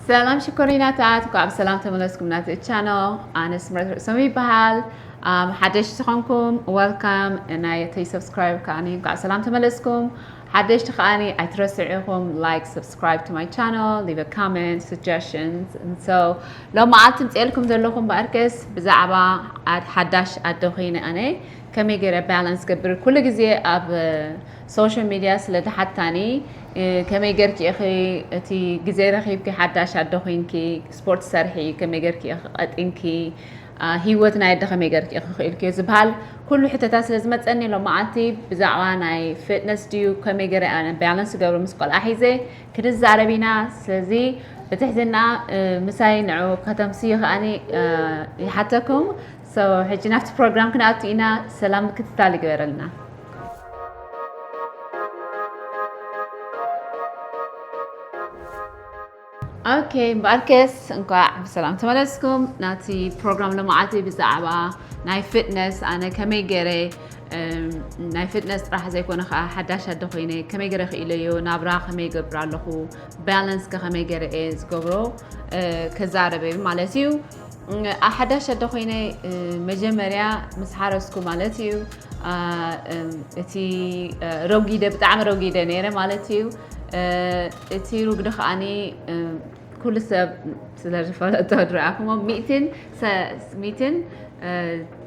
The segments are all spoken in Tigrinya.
ሰላም ሽኮሪናታት፣ እንኳዕ ብሰላም ተመለስኩም ናቲ ቻነል። ኣነ ስምረት ርእሶም ይበሃል። ኣም፣ ሓደሽቲ ዝኾንኩም፣ ወልካም። ናይተይ ሰብስክራይብ ከኣኒ እንኳዕ ሰላም ተመለስኩም። ሓደሽቲ ከኣኒ ኣይትረስዑ ኢኹም፣ like፣ subscribe to my channel, leave a comment, suggestions. And so ሎም መዓልቲ ምፅኤልኩም ዘለኹም በኣርከስ ብዛዕባ ኣድ-፣ ሓዳሽ ኣደ ኮይነ ኣነ ከመይ ገይረ ባላንስ ገብር? ኩሉ ግዜ ኣብ ሶሻል ሚድያ ስለ ዝሓታኒ፣ እ፣ ከመይ ገርኪ ኢኺ እቲ ግዜ ረኺብኪ ሓዳሽ ኣደ ኮይንኪ ስፖርት ሰርሒ፣ ከመይ ገርኪ ኢኺ ቀጢንኪ፣ አ፣ ህይወት ናይ ኣደ ከመይ ገርኪ ኢኺ ክኢልኪ ዝበሃል ኩሉ ሕተታት ስለ ዝመጸኒ፣ ሎም መዓልቲ ብዛዕባ ናይ ፊትነስ ድዩ ከመይ ገይረ ኣነ ባላንስ ገብር ምስ ቆልዓ ሒዘ ክንዛረብ ኢና። ስለዚ ብትሕትና፣ እ፣ ምሳይ ንዑ ከተምስዩ ከኣኒ፣ እ፣ ይሓተኩም። So፣ ሕጂ ናብቲ ፕሮግራም ክንኣቱ ኢና። ሰላም ምክትታል ይግበረልና። ኦኬ፣ እምበኣርከስ እንኳዕ ብሰላም ተመለስኩም። ናቲ ፕሮግራም ሎማዓቲ ብዛዕባ ናይ ፊትነስ፣ ኣነ ከመይ ገይረ፣ እም፣ ናይ ፊትነስ ጥራሕ ዘይኮነ ከዓ ሓዳሽ ኣደ ኮይነ ከመይ ገይረ ክኢለዮ፣ ናብራ ከመይ ገብር ኣለኹ፣ ባላንስ ከ ከመይ ገይረ እየ ዝገብሮ፣ እ፣ ከዛረበ ማለት እዩ። እ፣ ሓዳሽ ኣደ ኮይነ፣ እ፣ መጀመርያ ምስ ሓረስኩ ማለት እዩ። አ፣ እም፣ እቲ፣ እ፣ ረጒደ፣ ብጣዕሚ ረጒደ ነይረ ማለት እዩ። እ፣ እቲ ሩግዲ ከኣኒ፣ እ፣ ኩሉ ሰብ ስለ ዝፈለጦ ድረኣኹሞ፣ ሚእትን ሰ-፣ ሚእትን፣ እ፣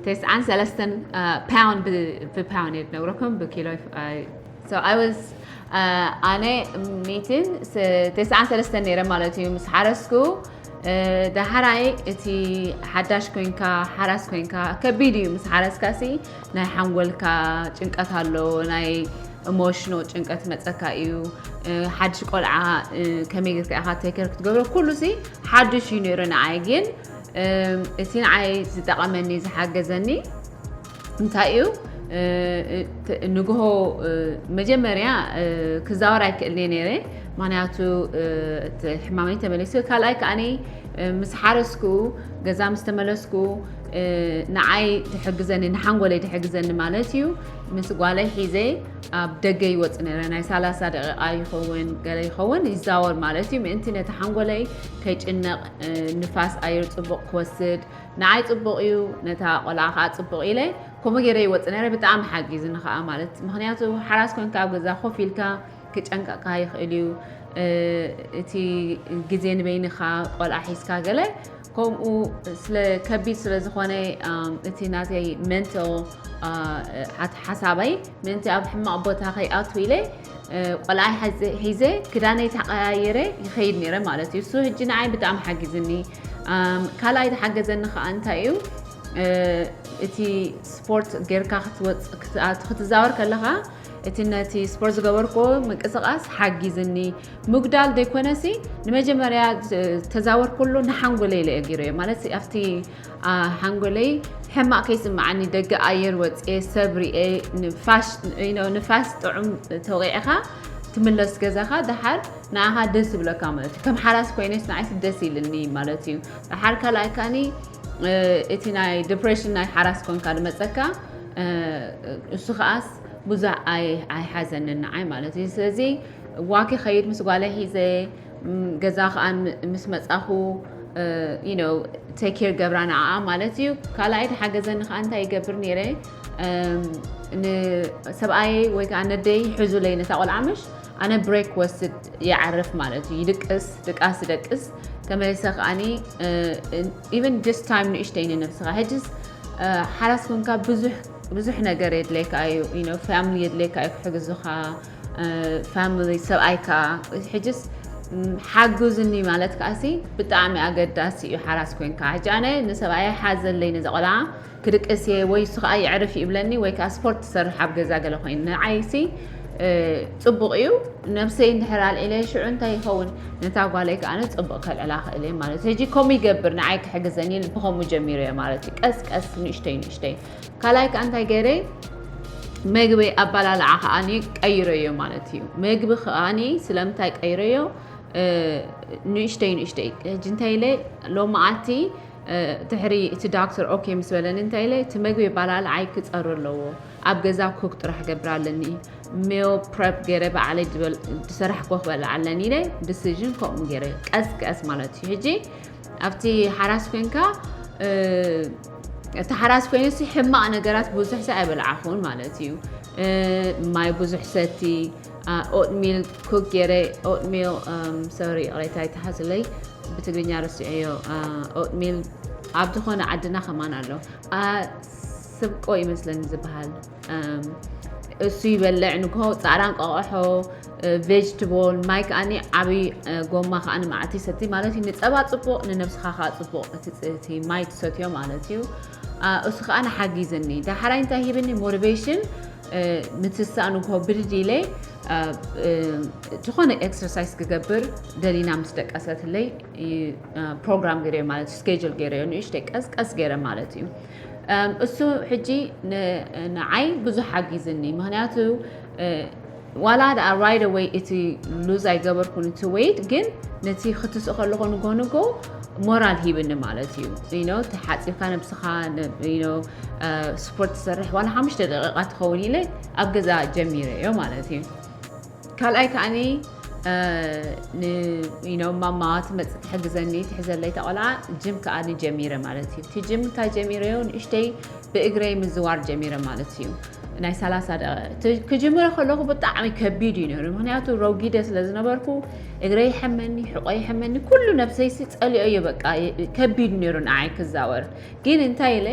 ተስዓን ሰለስተን፣ እ፣ ፓውንድ ብ-፣ ብፓውንድ እየ ዝነግረኩም፣ ብኪሎ ይፍ-፣ እ፣ So I was፣ እ፣ ኣነ ሚእትን ስ-፣ ተስዓን ሰለስተን ነይረ ማለት እዩ ምስ ሓረስኩ። እ፣ ዳሕራይ እቲ ሓዳሽ ኮንካ፣ ሓራስ ኮንካ ከቢድ እዩ። ምስ ሓረስካ ሲ ናይ ሓንጎልካ ጭንቀት ኣሎ፣ ናይ ኢሞሽኖ ጭንቀት መጸካ እዩ። እ፣ ሓድሽ ቆልዓ፣ እ፣ ከመይ ጌርካ ኢኻ ቴከር ክትገብሮ፣ ኩሉ ሲ ሓድሽ እዩ ነይሩ ንዓይ። ግን፣ እ፣ እቲ ንዓይ ዝጠቐመኒ፣ ዝሓገዘኒ እንታይ እዩ? እ፣ እ፣ ት-፣ ንግሆ፣ እ፣ መጀመርያ፣ እ፣ ክዛወር ኣይክእልን እየ ነይረ። ምኽንያቱ፣ እ፣ እቲ ሕማመይ ተመሊሱ። ካልኣይ ከኣኒ፣ እ፣ ምስ ሓረስኩ፣ ገዛ ምስ ተመለስኩ፣ እ፣ ንዓይ ትሕግዘኒ፣ ንሓንጎለይ ትሕግዘኒ ማለት እዩ። ምስ ጓለይ ሒዘ ኣብ ደገ ይወጽእ ነይረ። ናይ ሰላሳ ደቂቃ ይኸውን፣ ገለ ይኸውን፣ ይዛወር ማለት እዩ። ምእንቲ ነቲ ሓንጎለይ ከይጭነቕ፣ እ፣ ንፋስ ኣየር ጽቡቕ ክወስድ፣ ንዓይ ጽቡቕ እዩ፣ ነታ ቆልዓ ከኣ ጽቡቕ ኢለ፣ ከምኡ ገይረ ይወጽእ ነይረ። ብጣዕሚ ሓጊዙኒ ከኣ ማለት፣ ምኽንያቱ ሓራስ ኮንካ ኣብ ገዛ ኮፍ ኢልካ ክጨንቀካ ይኽእል እዩ። እ፣ እቲ ግዜ ንበይንኻ ቆልዓ ሒዝካ ገለ ከምኡ ስለ ከቢድ ስለ ዝኾነ፣ ኣም፣ እቲ ናተይ ሜንታል፣ ኣ፣ ኣት-፣ ሓሳበይ ምእንቲ ኣብ ሕማቕ ቦታ ከይኣቱ ኢለ፣ እ፣ ቆልዓ ሒዘ፣ ሒዘ ክዳነይ ተቐያይረ ይኸይድ ነይረ ማለት እዩ። እሱ ሕጂ ንዓይ ብጣዕሚ ሓጊዝኒ። ኣም፣ ካልኣይ ዝሓገዘኒ ከኣ እንታይ እዩ? እ፣ እቲ ስፖርት ጌርካ ክትወጽ-፣ ክት-፣ ኣት-፣ ክትዛወር ከለኻ፣ እቲ ነቲ ስፖርት ዝገበርክዎ ምንቅስቓስ ሓጊዝኒ። ምጉዳል ዘይኮነሲ፣ ንመጀመርያ ዝ-፣ ተዛወርኩሉ ንሓንጎለይ ኢለ እየ ገይረዮ። ማለት፣ ኣብቲ፣ ኣ፣ ሓንጎለይ ሕማቕ ከይስምዓኒ፣ ደገ ኣየር ወጽኤ፣ ሰብ ሪኤ፣ ንፋሽ፣ you know፣ ንፋስ ጥዑም ተወቒዕኻ ትምለስ ገዛኻ፣ ደሓር ንዓኻ ደስ ይብለካ ማለት እዩ። ከም ሓራስ ኮይነስ ንዓይስ ደስ ኢልኒ ማለት እዩ። ደሓር ካልኣይ ከኣኒ፣ እ፣ እቲ ናይ ዲፕሬሽን ናይ ሓራስ ኮንካ ዝመጸካ፣ እ፣ እሱ ከኣስ ብዙሕ ኣይ-፣ ኣይሓዘንን ንዓይ ማለት እዩ። ስለዚ ዋክ ይኸይድ ምስ ጓለይ ሒዘ፣ ም፣ ገዛ ከኣ ም-፣ ምስ መጻኹ፣ እ፣ you know፣ ቴክ ኬር ገብራ ንዓኣ ማለት እዩ። ካልኣይ ዝሓገዘኒ ከኣ እንታይ ይገብር ነይረ? እም፣ ንሰብኣየይ ወይ ከኣ ነደይ ይሕዙለይ ነታ ቆልዓ ምሽ፣ ኣነ ብሬክ ወስድ ይዓርፍ ማለት እዩ። ይድቅስ፣ ድቃስ ይደቅስ፣ ተመሊሰ ከኣኒ፣ እ፣ እ፣ even just time ንእሽተይ ንነብስኻ። ሕጅስ፣ እ፣ ሓራስ ኮንካ ብዙሕ፣ ብዙሕ ነገር የድልየካ እዩ፣ you know፣ ፋሚሊ የድልየካ እዩ ክሕግዙኻ፣ እ፣ ፋሚሊ ሰብኣይካ። ሕጅስ፣ ም፣ ሓግዙኒ ማለት ከኣሲ ብጣዕሚ ኣገዳሲ እዩ ሓራስ ኮንካ። ሕጂ ኣነ ንሰብኣየ ሓዘለይ ነዛ ቆልዓ፣ ክድቅስ እየ ወይ እሱ ከኣ የዕርፍ ይብለኒ ወይ ከኣ ስፖርት ትሰርሕ ኣብ ገዛ ገለ ኮይኑ። ንዓይሲ፣ እ፣ ጽቡቕ እዩ። ነብሰይ እንድሕር ኣልዒለ ሽዑ እንታይ ይኸውን? ነታ ጓለይ ከኣ ኣነ ጽቡቕ ከልዕላ ክእል እየ ማለት እዩ። ሕጂ ከምኡ ይገብር፣ ንዓይ ክሕግዘኒ ኢለ ብኸምኡ ጀሚረ እየ ማለት እዩ። ቀስ ቀስ ንእሽተይ ንእሽተይ። ካልኣይ ከኣ እንታይ ገይረ? መግበይ ኣባላልዓ ከኣኒ ቀይረዮ ማለት እዩ። መግቢ ከኣኒ ስለምንታይ ቀይረዮ? እ፣ ንእሽተይ ንእሽተይ። ሕጂ እንታይ ኢለ ሎም መዓልቲ ድሕሪ እቲ ዳክተር ኦኬ ምስ በለኒ እንታይ ኢለ፣ እቲ መግቢ ባላል ዓይ ክፀሩ ኣለዎ። ኣብ ገዛ ኩክ ጥራሕ ገብር ኣለኒ። ሜል ፕረፕ ገይረ ባዕለይ ዝበል- ዝሰራሕኮ ክበልዕ ኣለኒ ኢለ ዲሲዥን ከምኡ ገይረ ቀስ ቀስ ማለት እዩ። ሕጂ ኣብቲ ሓራስ ኮንካ እቲ ሓራስ ኮይኑ ሲ ሕማቕ ነገራት ብዙሕ ሲ ኣይበልዓኹን ማለት እዩ። ማይ ብዙሕ ሰቲ። ኦትሚል ኩክ ገይረ። ኦትሚል፣ ሶሪ፣ ይቕሬታ ይተሓዝለይ፣ ብትግርኛ ረሲዐዮ። ኦትሚል ኣብ ዝኾነ ዓድና ከማን ኣሎ። ስብቆ ይመስለኒ ዝበሃል፣ እሱ ይበልዕ። ንግሆ ፃዕዳ እንቋቑሖ፣ ቬጅትቦል፣ ማይ ከዓኒ ዓብይ ጎማ ከዓኒ መዓልቲ ሰቲ ማለት እዩ። ንፀባ ፅቡቕ፣ ንነብስኻ ከዓ ፅቡቕ እቲ ማይ ትሰትዮ ማለት እዩ። እሱ ከዓ ንሓጊዝኒ። ዳሕራይ እንታይ ሂብኒ? ሞቲቬሽን። ምትሳእ ንግሆ ብድድ ኢለ ዝኾነ ኤክሰርሳይስ ክገብር ደሊና ምስ ደቀሰትለይ ፕሮግራም ገይረዮ ማለት ስኬጁል ገይረዮ ንእሽተይ ቀስ ቀስ ገይረ ማለት እዩ። እሱ ሕጂ ንዓይ ብዙሕ ሓጊዝኒ። ምክንያቱ ዋላ ደኣ ራይት ኣወይ እቲ ሉዝ ኣይገበርኩን እቲ ወይት፣ ግን ነቲ ክትስእ ከለኹ ንጎ ንጎ ሞራል ሂብኒ ማለት እዩ። ተሓፂብካ ነብስኻ ስፖርት ትሰርሕ ዋላ ሓሙሽተ ደቂቃ ትኸውን ኢለ ኣብ ገዛ ጀሚረ እዮ ማለት እዩ። ካልኣይ ከዓኒ ማማ ትመፅእ ትሕግዘኒ ትሕዘለይ ተቆልዓ ጅም ከዓኒ ጀሚረ ማለት እዩ። እቲ ጅም እንታይ ጀሚረዮ? ንእሽተይ ብእግረይ ምዝዋር ጀሚረ ማለት እዩ። ናይ ሰላሳ ደቂቕ ክጅምሮ ከለኹ ብጣዕሚ ከቢድ እዩ ነይሩ። ምክንያቱ ረጊደ ስለ ዝነበርኩ እግረይ ይሐመኒ፣ ሕቆ ይሐመኒ፣ ኩሉ ነብሰይሲ ፀሊኦ እየ። በቃ ከቢድ ነይሩ ንዓይ ክዛወር። ግን እንታይ ኢለ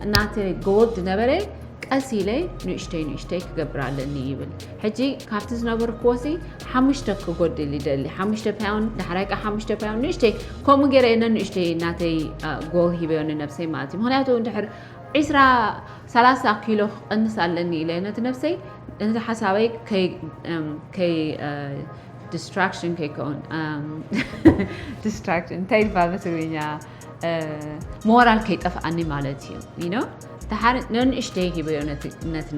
እናተ ጎል ዝነበረ ቀስ ኢለ ንእሽተይ ንእሽተይ ክገብር ኣለኒ ይብል። ሕጂ ካብቲ ዝነበርክዎ ሲ ሓሙሽተ ክጎድል ይደሊ። ሓሙሽተ ፓውንድ፣ ዳሕራይ ከዓ ሓሙሽተ ፓውንድ ንእሽተይ፣ ከምኡ ገይረ እነ ንእሽተይ እናተይ ጎል ሂበዮ ንነብሰይ ማለት እዩ። ምክንያቱ እንድሕር ዒስራ ሰላሳ ኪሎ ክቐንስ ኣለኒ ኢለ ነቲ ነብሰይ ነቲ ሓሳበይ ከይ ዲስትራክሽን ከይከውን፣ ዲስትራክሽን እንታይ ይባል ብትግርኛ? ሞራል ከይጠፍኣኒ ማለት እዩ። ዩ ኖ፣ ደሓር ነንእሽተይ ሂበዮ ነቲ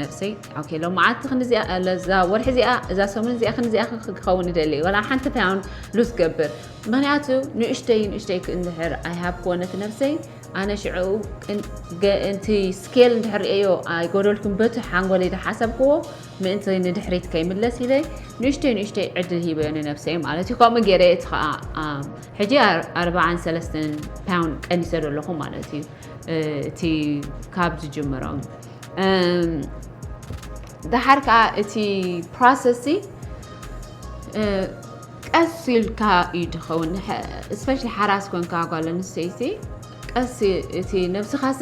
ነብሰይ። ኦኬ፣ ሎመዓልቲ ክንዚኣ፣ ለዛ ወርሒ እዚኣ፣ እዛ ሰሙን እዚኣ ክንዚኣ ክኸውን ይደሊ፣ ወላ ሓንቲ ፓውንድ ሉዝ ገብር። ምክንያቱ ንእሽተይ ንእሽተይ እንድሕር ኣይሃብክዎ ነቲ ነብሰይ፣ ኣነ ሽዑ እንቲ ስኬል እንድሕር ርእዮ ኣይጎደልኩም፣ በቲ ሓንጎለይ ዝሓሰብክዎ ምእንቲ ንድሕሪት ከይምለስ ኢለ ንእሽተይ ንእሽተይ ዕድል ሂበዮ ንነብሰይ ማለት እዩ። ከምኡ ገይረ እቲ ከዓ ሕጂ ኣርባዓን ሰለስተን ፓውንድ ቀኒሰ ዘለኹ ማለት እዩ። እቲ ካብ ዝጅምሮም ደሓር ከዓ እቲ ፕሮሰስ ቀስ ኢልካ እዩ ዝኸውን። ስፔሻሊ ሓራስ ኮንካ ጓል ኣንስተይቲ ቀስ እቲ ነብስኻሲ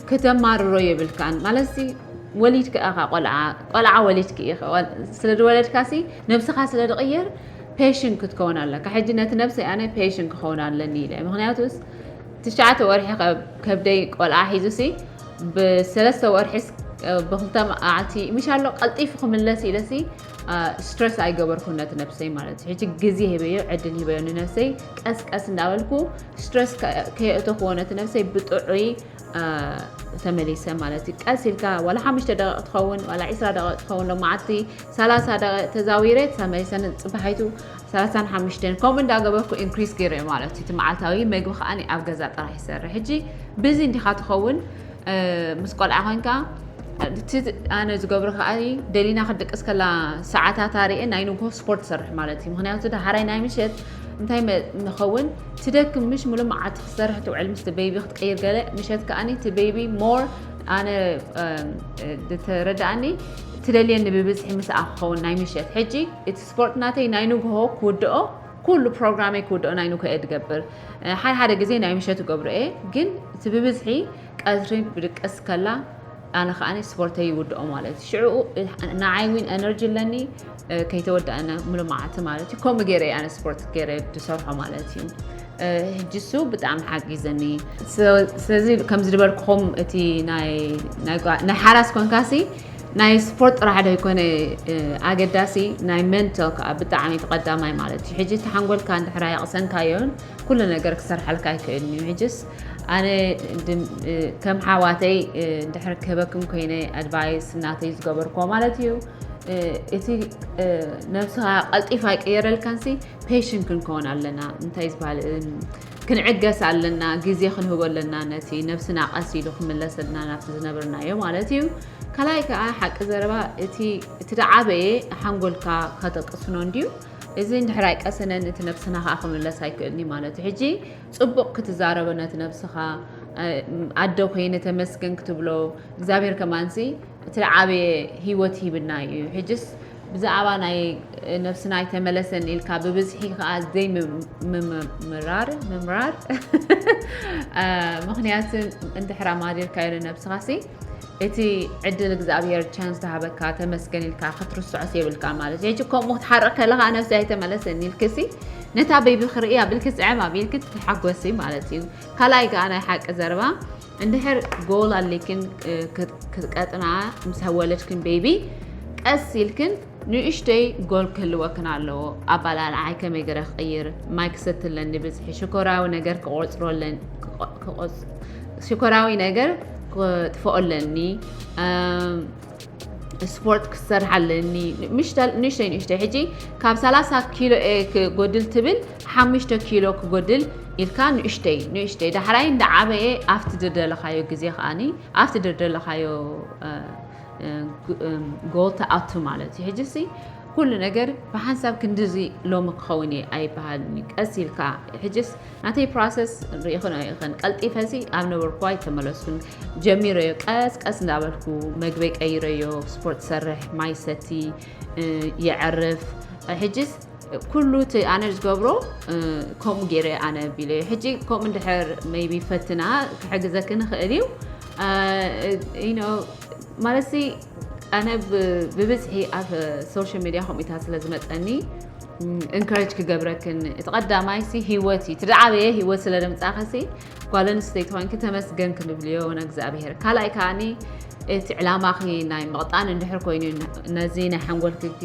ከተማርሮ የብልካን። ማለትሲ ወሊድካ ኢኻ ቆልዓ፣ ቆልዓ ወሊድኪ ኢኻ። ስለ ዝወለድካሲ ነብስኻ ስለ ዝቕየር ፔሽን ክትከውን ኣለካ። ሕጂ ነቲ ነብሰይ ኣነ ፔሽን ክኸውን ኣለኒ ኢለ። ምክንያቱስ ትሽዓተ ወርሒ ከብደይ ቆልዓ ሒዙሲ ብሰለስተ ወርሒስ ብክልተ መዓልቲ ምሽ ኣሎ ቀልጢፉ ክምለስ ኢለሲ ስትረስ ኣይገበርኩን ነቲ ነብሰይ ማለት እዩ። ሕጂ ግዜ ሂበዮ፣ ዕድል ሂበዮ ንነብሰይ። ቀስ ቀስ እንዳበልኩ ስትረስ ከየእተክዎ ነቲ ነብሰይ ብጥዑይ ተመሊሰ ማለት እዩ። ቀስ ኢልካ ዋላ ሓሙሽተ ደቂቕ ትኸውን ዋላ ዒስራ ደቂቕ ትኸውን ሎመዓልቲ ሰላሳ ደቂቕ ተዛዊረ ተመሊሰ ንፅባሒቱ ሰላሳን ሓሙሽተን ከምኡ እንዳገበርኩ ኢንክሪስ ገይረ ማለት እዩ። እቲ መዓልታዊ መግቢ ከዓኒ ኣብ ገዛ ጥራሕ ይሰርሕ። ሕጂ ብዚ እንዲኻ ትኸውን ምስ ቆልዓ ኮንካ እቲ ኣነ ዝገብሮ ከዓኒ ደሊና ክድቅስ ከላ ሰዓታት ኣሪኤ ናይ ንግሆ ስፖርት ሰርሕ ማለት እዩ። ምክንያቱ ደሓራይ ናይ ምሸት እንታይ ንኸውን ትደክም ምሽ ሙሉ መዓልቲ ክሰርሕ ትውዕል ምስቲ ቤቢ ክትቀይር ገለ ምሸት ከዓኒ እቲ ቤቢ ሞር ኣነ ተረዳእኒ ትደልየኒ ብብዝሒ ምስኣ ክኸውን ናይ ምሸት። ሕጂ እቲ ስፖርት ናተይ ናይ ንግሆ ክውድኦ ኩሉ ፕሮግራመይ ክውድኦ ናይ ንግሆ እየ ዝገብር። ሓደ ሓደ ግዜ ናይ ምሸት እገብሮ እየ ግን እቲ ብብዝሒ ቀትሪ ብድቀስ ከላ ኣነ ከዓኒ ስፖርተይ ይውድኦ ማለት እዩ። ሽዑ ንዓይ እውን ኤነርጂ ኣለኒ ከይተወድኣነ ሙሉ መዓልቲ ማለት እዩ። ከምኡ ገይረ ኣነ ስፖርት ገይረ ዝሰርሖ ማለት እዩ። ሕጂ እሱ ብጣዕሚ ሓጊዘኒ። ስለዚ ከምዚ ዝበልኩኹም እቲ ናይ ሓራስ ኮንካሲ ናይ ስፖርት ጥራሕ ዶ ይኮነ ኣገዳሲ፣ ናይ ሜንታል ከዓ ብጣዕሚ ተቐዳማይ ማለት እዩ። ሕጂ እቲ ሓንጎልካ እንድሕር ኣየቕሰንካዮን ኩሉ ነገር ክሰርሓልካ ኣይክእልን እዩ። ሕጅስ ኣነ ከም ሓዋተይ እንድሕር ክህበክን ኮይነ ኣድቫይስ እናተይ ዝገበርኮ ማለት እዩ። እቲ ነብስኻ ቀልጢፍ ኣይቀየረልካንሲ ፔሽን ክንከውን ኣለና። እንታይ ዝበሃል ክንዕገስ ኣለና፣ ግዜ ክንህቦ ኣለና፣ ነቲ ነብስና ቀስ ኢሉ ክምለሰልና ናብቲ ዝነበርናዮ ማለት እዩ። ካልኣይ ከዓ ሓቂ ዘረባ እቲ እቲ ዝዓበየ ሓንጎልካ ከተቅስኖ እንድዩ። እዚ እንድሕር ኣይቀሰነን እቲ ነብስና ከዓ ክምለስ ኣይክእልኒ ማለት እዩ። ሕጂ ፅቡቅ ክትዛረቦ ነቲ ነብስኻ ኣደ ኮይነ ተመስገን ክትብሎ እግዚኣብሔር ከማንሲ እቲ ዝዓበየ ህይወት ሂብና እዩ። ሕጅስ ብዛዕባ ናይ ነብስና ኣይተመለሰን ኢልካ ብብዝሒ ከዓ ዘይምምራር ምምራር ምክንያቱ እንድሕራ ማዲርካዮ ንነብስኻሲ እቲ ዕድል እግዚኣብሔር ቻንስ ዝሃበካ ተመስገን ኢልካ ክትርስዖስ የብልካ ማለት እዩ። ከምኡ ክትሓርቕ ከለካ ነብሲ ኣይተመለሰን ኢልክሲ ነታ ቤቢ ክርእያ ብልክስዐም ኣቢልክ ትሓጎሲ ማለት እዩ። ካልኣይ ከዓ ናይ ሓቂ ዘረባ እንድሕር ጎል ኣሊክን ክትቀጥና ምስ ወለድክን ቤቢ ቀስ ኢልክን ንእሽተይ ጎል ክህልወክን ኣለዎ። ኣባላልዓይ ከመይ ገረ ክቕይር፣ ማይ ክሰቲ ኣለኒ ብዝሒ፣ ሽኮራዊ ነገር ክቆጽሮ ኣለኒ፣ ሽኮራዊ ነገር ክጥፍኦ ኣለኒ፣ ስፖርት ክሰርሕ ኣለኒ። ንእሽተይ ንእሽተይ ሕጂ ካብ ሰላሳ ኪሎ እየ ክጎድል ትብል ሓሙሽተ ኪሎ ክጎድል ኢልካ ንእሽተይ ንእሽተይ ዳሕራይ እንዳዓበየ ኣብቲ ዝደለኻዮ ግዜ ከዓኒ ኣብቲ ዝደለኻዮ ጎል ትኣቱ ማለት እዩ። ሕጂ ሲ ኩሉ ነገር ብሓንሳብ ክንድዚ ሎሚ ክኸውን እየ ኣይበሃልን እዩ። ቀስ ኢልካ ሕጅስ ናተይ ፕሮሰስ ርኢኽንኦ ኢኽን ቀልጢፈ ሲ ኣብ ነበርኩ ኣይተመለስኩን። ጀሚረዮ ቀስ ቀስ እንዳበልኩ መግበይ ቀይረዮ፣ ስፖርት ሰርሕ፣ ማይ ሰቲ፣ የዕርፍ። ሕጅስ ኩሉ እቲ ኣነ ዝገብሮ ከምኡ ገይረ ኣነ ቢለ ሕጂ ከምኡ እንድሕር maybe ፈትና ክሕግዘክን ይኽእል እዩ። ማለት ሲ ኣነ ብብዝሒ ኣብ ሶሻል ሚድያ ከምኡታት ስለ ዝመፀኒ እንከረጅ ክገብረክን እቲ ቀዳማይ ሲ ህይወት እዩ። እቲ ዝዓበየ ህይወት ስለ ደምፃኸ ሲ ጓል ኣንስተይቲ ኮይንኪ ተመስገን ክንብልዮ ንእግዚኣብሔር። ካልኣይ ከዓኒ እቲ ዕላማኺ ናይ ምቕጣን እንድሕር ኮይኑ ነዚ ናይ ሓንጎልክኪ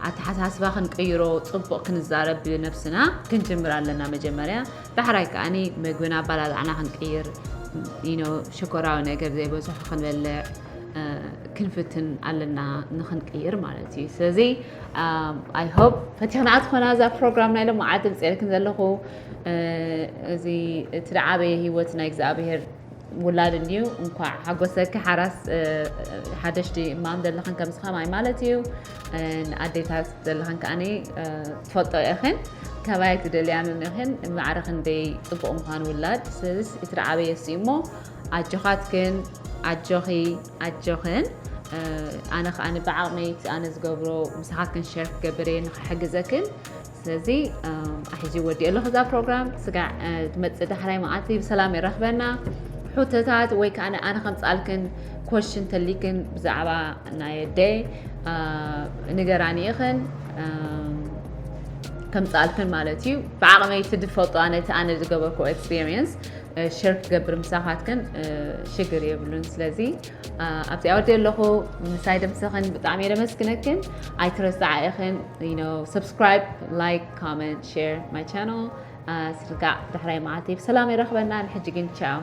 ኣተሓሳስባ ክንቅይሮ፣ ፅቡቕ ክንዛረብ ብነብስና ክንጅምር ኣለና መጀመርያ። ዳሕራይ ከዓኒ ምግብና ኣባላልዓና ክንቅይር፣ you know፣ ሽኮራዊ ነገር ዘይበዝሑ ክንበልዕ ክንፍትን ኣለና ንክንቅይር ማለት እዩ። ስለዚ I hope ፈቲኽና ትኾና እዛ ፕሮግራም ናይ ሎማዓልቲ ምፅኤልክን ዘለኹ እዚ እቲ ዝዓበየ ህይወት ናይ እግዚኣብሔር ውላድ እንድዩ። እንኳዕ ሓጎሰኪ ሓራስ ሓደሽቲ እማም ዘለኽን ከምዚ ከማይ ማለት እዩ። ንኣዴታት ዘለኽን ከዓኒ ትፈልጦ ኢኽን ካባይ ትደልያንን ኢኽን ማዕረ ክንደይ ፅቡቕ ምዃን ውላድ። ስለዚስ እቲ ዝዓበየ እሱ እሞ ኣጆኻትክን ኣጆኺ ኣጆኽን ኣነ ከዓኒ ብዓቕመይ እቲ ኣነ ዝገብሮ ምሳኻትክን ሸር ክገብር እየ ንክሕግዘክን። ስለዚ ኣሕዚ ወዲኦ ኣለኹ እዛ ፕሮግራም። ስጋዕ ዝመፅእ ዳሕራይ መዓልቲ ብሰላም የራኽበና። ሕቶታት ወይ ከዓ ኣነ ከምፃልክን ኮሽን ተሊክን ብዛዕባ ናይ ኣደይ ንገራኒ ኢኽን ከምፃልክን ማለት እዩ። ብዓቕመይ እቲ ዝፈልጦ ኣነ እቲ ኣነ ዝገበርኩ ኤክስፔሪየንስ ሸር ክገብር ምሳኻትክን ሽግር የብሉን። ስለዚ ኣብዚኣ ወዲ ኣለኹ ምሳይ ደምሰኽን ብጣዕሚ የደመስግነክን። ኣይትረስዓ ኢኽን subscribe, like, comment, share my channel። ስርጋዕ ዳሕራይ መዓልቲ ብሰላም ይረኽበና። ንሕጂ ግን ቻው።